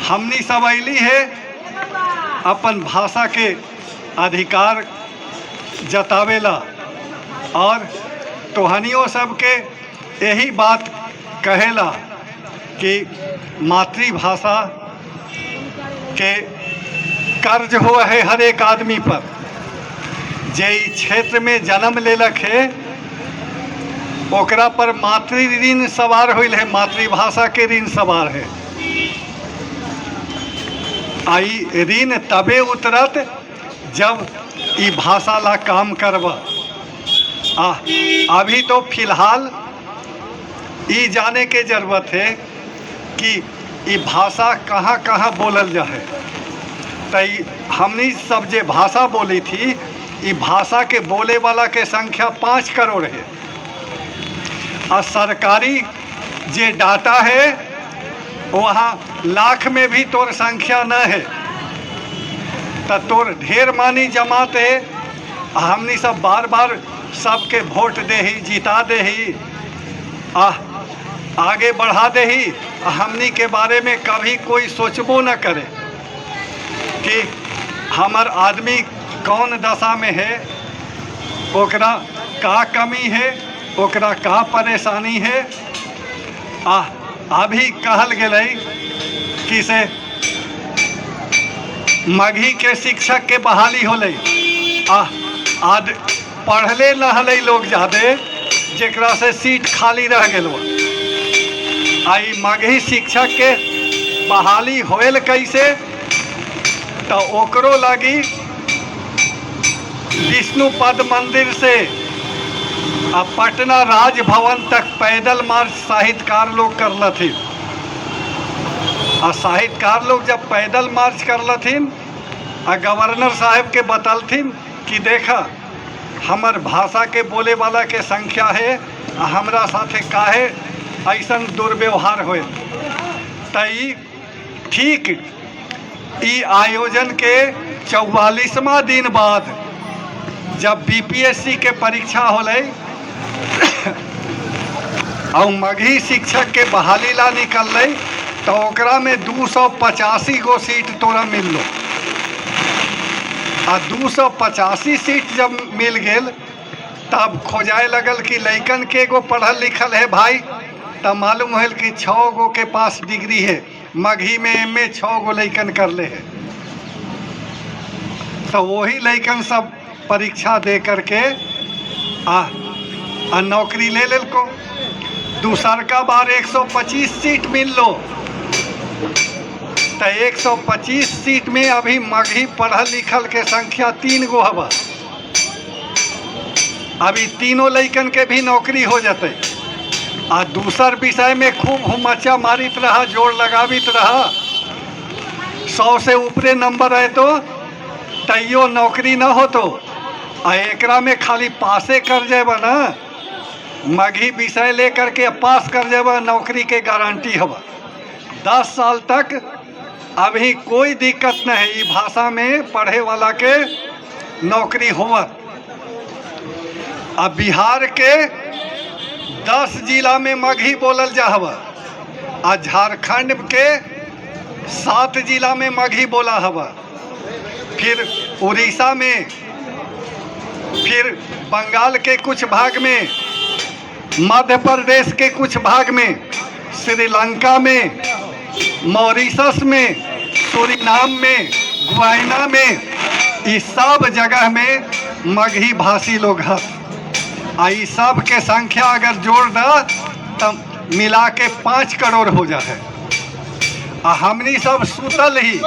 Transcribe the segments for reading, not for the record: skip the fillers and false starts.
हमनी सब अली है अपन भाषा के अधिकार जतावेला और तोहनियों सबके यही बात कहेला कि मातृभाषा के कर्ज हो है हर एक आदमी पर। जे ई क्षेत्र में जन्म लेलक है ओकरा पर मातृ ऋण सवार होइल है, मातृभाषा के ऋण सवार है। आ ई ऋण तबे उतरत जब ई भाषा ला काम करब। आ अभी तो फिलहाल ई जाने के जरूरत है कि ई भाषा कहाँ कहाँ बोलल जा है। तो ई हमनी सब जे भाषा बोली थी, ई भाषा के बोले वाला के संख्या 5 करोड़ है। आ सरकारी जे डाटा है वहाँ लाख में भी तोर संख्या न है, तो तोर ढेर मानी जमात है। आ हमनी सब बार बार सबके वोट दे ही, जिता दे ही, आ आगे बढ़ा दे ही। आ हमनी के बारे में कभी कोई सोचबो न करे कि हमर आदमी कौन दशा में है, ओकरा का कमी है, ओकरा का परेशानी है। आ अभी कहल गेलै कि से मगही के शिक्षक के बहाली होलै। आ आद पढ़ले न हलै लोग जादे, जेकरा से सीट खाली रह गेल। आ ई मगही शिक्षक के बहाली होयल कैसे, तो ओकरो लागी विष्णुपद मंदिर से आ पटना राजभवन तक पैदल मार्च साहित्यकार लोग करलथिन। आ साहित्यकार लोग जब पैदल मार्च करलथिन आ गवर्नर साहब के बतलथिन कि देखा हमर भाषा के बोले वाला के संख्या है, आ हमरा साथे काहे ऐसन दुर्व्यवहार होए। त ई ठीक ई आयोजन के 44वां दिन बाद जब बीपीएससी के परीक्षा होलै और मगही शिक्षक के बहाली ला निकललै, तो ओकरा में 285 गो सीट तोरा मिललो। आ 285 सीट जब मिल गेल तब खोजाए लगल कि लइकन के गो पढ़ल लिखल है भाई, तब मालूम होल कि 6 गो के पास डिग्री है, मगही में एम ए 6 गो लइकन कर ले है। तो वही लइकन सब परीक्षा दे करके आ नौकरी ले लेलको। दूसर का बार 125 सीट मिल लो, तो 125 सीट में अभी मगही पढ़ल लिखल के संख्या 3 गो हवा। अभी तीनों लइकन के भी नौकरी हो जाते। आ दूसर विषय में खूब हुमचा मारित रहा, जोर लगावित रहा, 100 से ऊपरे नंबर आए तो तैयो नौकरी न हो तो। आ एकरा में खाली पासे कर जेबा ना, मगही विषय लेकर के पास कर जेबा, नौकरी के गारंटी हवा 10 साल तक। अभी कोई दिक्कत नहीं है, ई भाषा में पढ़े वाला के नौकरी होवा। अब बिहार के 10 जिला में मगही बोलल जा हवा, आ झारखंड के 7 जिला में मगही बोला हवा, फिर उड़ीसा में, फिर बंगाल के कुछ भाग में, मध्य प्रदेश के कुछ भाग में, श्रीलंका में, मॉरिशस में, सूरीनाम में, गुआना में, इस सब जगह में मगही भाषी लोग हैं। आ ई सब के संख्या अगर जोड़ द तो मिला के 5 करोड़ हो जाए। आ हमनी सब सुतल ही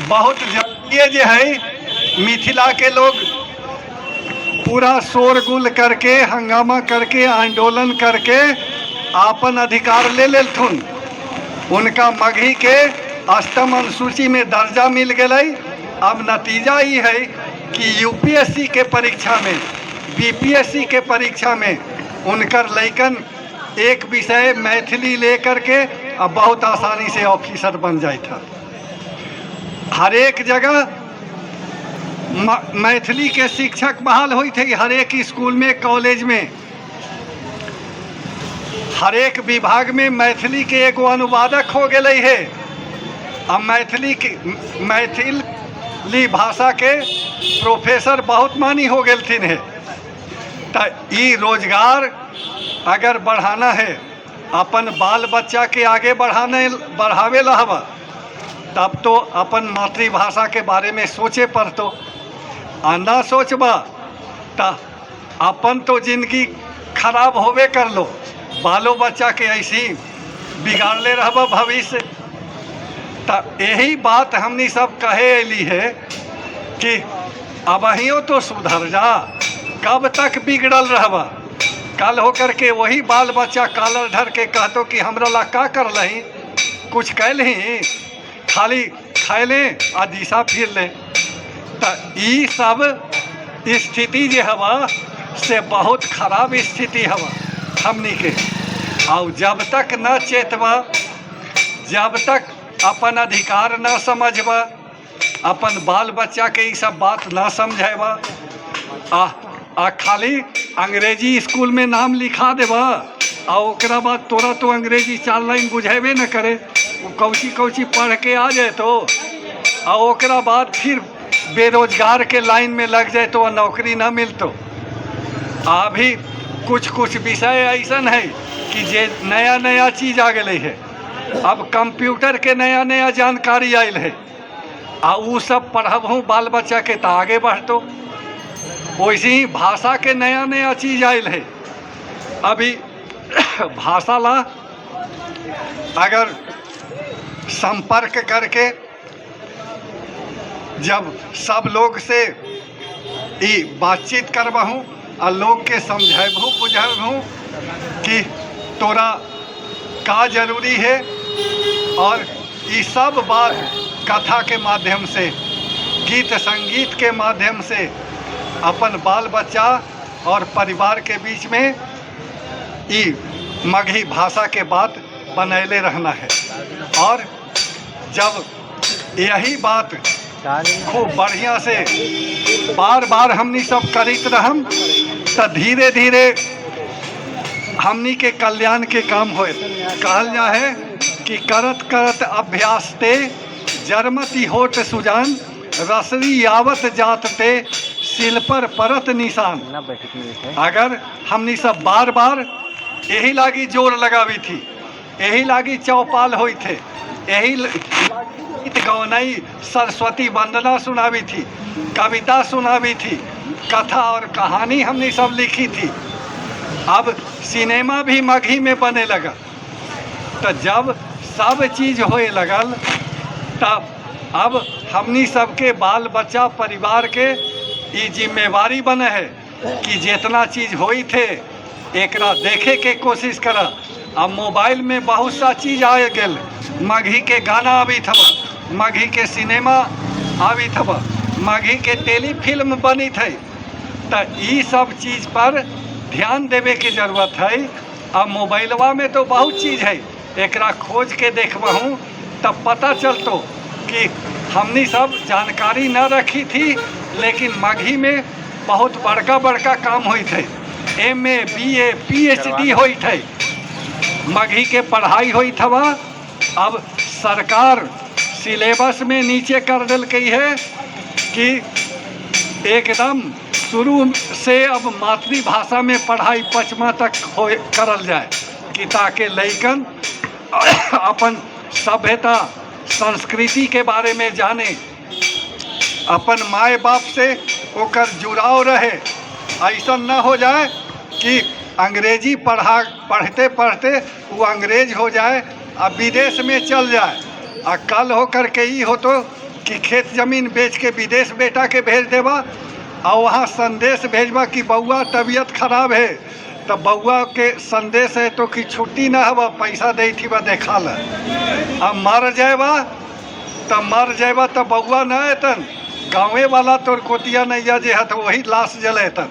बहुत जल्दी जे है मिथिला के लोग पूरा शोरगुल करके, हंगामा करके, आंदोलन करके आपन अधिकार ले लेलथुन। उनका मगही के अष्टम अनुसूची में दर्जा मिल गई। अब नतीजा ये है कि यूपीएससी के परीक्षा में, बीपीएससी के परीक्षा में उनकर लइकन एक विषय मैथिली लेकर के अब बहुत आसानी से ऑफिसर बन जाए था। हर एक जगह मैथिली के शिक्षक बहाल हुई थे, हर एक स्कूल में, कॉलेज में। हरेक विभाग में मैथिली के एगो अनुवादक हो गेलै हे। आ मैथिली के, मैथिली भाषा के प्रोफेसर बहुत मानी हो गेलथिन हे। तो ई रोजगार अगर बढ़ाना है, अपन बाल बच्चा के आगे बढ़ाने बढ़ावे ला हवा, तब तो अपन मातृभाषा के बारे में सोचे पड़तो। आ ना सोचबा त अपन तो जिंदगी खराब होबे कर लो, बालो बच्चा के ऐसी बिगाड़ले रहबा भविष्य। त यही बात हमनी सब कहे अली है कि अबहियो तो सुधर जा, कब तक बिगड़ल रहबा? कल होकर के वही बाल बच्चा कालर धर के कहतो कि हमरा ला का कर लही, कुछ कैलही, खाली खैले आ दिशा फिर ले। त ई सब स्थिति जे हवा से बहुत खराब स्थिति हवा हमनी के। और जब तक न चेतबा, जब तक अपन अधिकार न समझबा, अपन बाल बच्चा के ई सब बात न समझेबा, आ आ खाली अंग्रेजी स्कूल में नाम लिखा देबा आ ओकरा बाद तोरा तो अंग्रेजी चार लाइन बुझेबे न करे, वो कौची कौची पढ़ के आ जाए तो, आ ओकरा बाद फिर बेरोजगार के लाइन में लग जाए तो नौकरी न मिलतो। अभी कुछ कुछ विषय ऐसन है कि जे नया नया चीज आ गेलै है, अब कंप्यूटर के नया नया जानकारी आयल है, आ उ सब पढ़बहूँ बाल बच्चा के तो आगे बढ़तो। वैसे ही भाषा के नया नया चीज आयल है। अभी भाषा ला अगर संपर्क करके जब सब लोग से ई बातचीत करबहूँ आ लोग के समझेबहूँ बुझेबहूँ कि तोरा का जरूरी है, और ई सब बात कथा के माध्यम से, गीत संगीत के माध्यम से अपन बाल बच्चा और परिवार के बीच में ई मगही भाषा के बात बनैले रहना है। और जब यही बात खूब बढ़िया से बार बार हमनी सब करित रहम तो धीरे धीरे हमनी के कल्याण के काम होए। कहल जा है कि करत करत अभ्यास ते जरमति होत सुजान, रसरी यावत जात ते सिल पर परत निशान। अगर हमनी सब बार बार यही लागी जोर लगावी थी, यही लागी चौपाल हुई थे, यही गीत गौनई सरस्वती वंदना सुनावी थी, कविता सुनावी थी, कथा और कहानी हमने सब लिखी थी। अब सिनेमा भी मगही में बने लगा। तो जब सब चीज़ होए लगल तब अब हमनी सबके बाल बच्चा परिवार के ई जिम्मेवारी बने है कि जितना चीज़ होई थे एकरा देखे के कोशिश कर। अब मोबाइल में बहुत सा चीज़ आ गेल, मगही के गाना आबी थब, मगही के सिनेमा आबी थब, मगही के टेली फिल्म बनी थे। तो ई सब चीज़ पर ध्यान देवे के जरूरत है। अब मोबाइलवा में तो बहुत चीज़ है, एकरा खोज के देखबहूँ तब पता चलतो कि हमनी सब जानकारी न रखी थी, लेकिन मगही में बहुत बड़का बड़का काम हुई थे। M A B A P H D हुई थे, मगही के पढ़ाई हुई थवा। अब सरकार सिलेबस में नीचे कर दिलकै है कि एकदम शुरू से अब मातृभाषा में पढ़ाई पचमा तक हो करल जाए, कि ताकि लइकन अपन सभ्यता संस्कृति के बारे में जाने, अपन माए बाप से ओकर जुड़ाव रहे। ऐसा न हो जाए कि अंग्रेजी पढ़ा पढ़ते पढ़ते वो अंग्रेज हो जाए आ विदेश में चल जाए, आ कल हो करके ई हो तो कि खेत जमीन बेच के विदेश बेटा के भेज देबा आ वहाँ संदेश भेजबा कि बउआ तबीयत खराब है, तो बउआ के संदेश है तो कि छुट्टी ना हवा, पैसा दे थी बा देखा ल। अब मर जाएबा तब मर जाएबा तब बउआ न एतन, गाँवे वाला तोर कोतिया नैया जे हत वही लाश जलेतन।